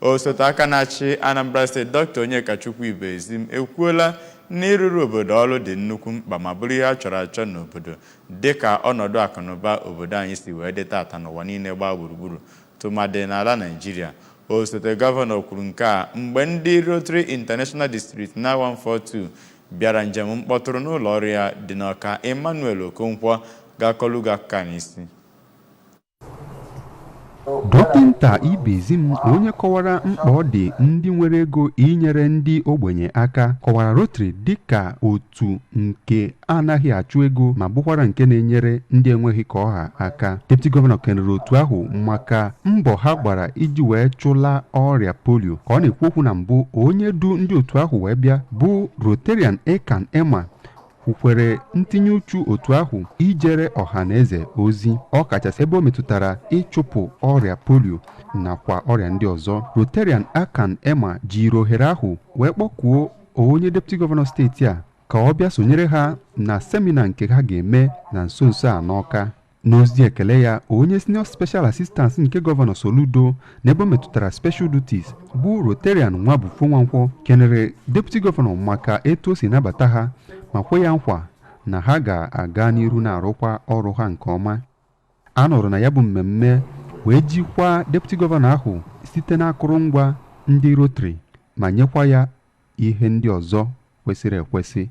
Osote aka na-achị Anambra Steeti, Dr. Onyekachukwu Ibezim, ekwuola na ịrụrụ obodo ọrụ dị nnukwu mkpa ma bụrụ ihe a chọrọ achọ n'obodo, dịka ọnọdụ akụnụba obodo anyị si wee dị tata n'ụwa niile gbaa gburugburu, tụmadị n'ala Naịjirịa. Osote gọvanọ kwuru nke a mgbe ndị Rotary International District 9142 bịara njem mkpọtụrụ n'ụlọ ọrụ ya dị n'Ọka. Emmanuel Okonkwo ga-akọlụ gị akụkọ a n'isi. Dọkịnta Ibezim, onye kọwara mkpa ọ dị ndị nwere ego inyere ndị ogbenye aka, kọwara Rotary dịka otu nke anaghị achụ ego ma bụkwara nke na-enyere ndị enweghị ka ọha aka. Deputy Gọvanọ kenere otu ahụ maka mbọ ha gbara iji wee chụla ọrịa polio. Ka ọ na-ekwu okwu na mbụ, onye du ndị otu ahụ wee bịa bụ Rotarian Ekan Emma kwukwere ntinye uchu otu ahụ ijere ọha na eze ozi, ọ kachasị ebe o metụtara ịchụpụ ọrịa polio nakwa ọrịa ndị ọzọ. Rotarian Akan Emma jiri ohere ahụ wee kpọkuo onye deputy gọvanọ steeti a ka ọ bịa sonyere ha na semina nke ha ga-eme na nso nso a n'Ọka. N'ozi ekele ya, onye senior special assistant nke Gọvanọ Soludo n'ebe o metụtara special duties, bụ Rotarian Nwabufo Nwankwọ, kenere deputy gọvanọ maka etu o si nabata ha ma kwe ya nkwa na ha ga-aga n'iru na-arụkwa ọrụ ha nke ọma. A nọrọ na ya bụ mmemme wee jikwaa deputy gọvanọ ahụ site n'akụrụngwa ndị Rotary ma nyekwa ya ihe ndị ọzọ kwesịrị ekwesị.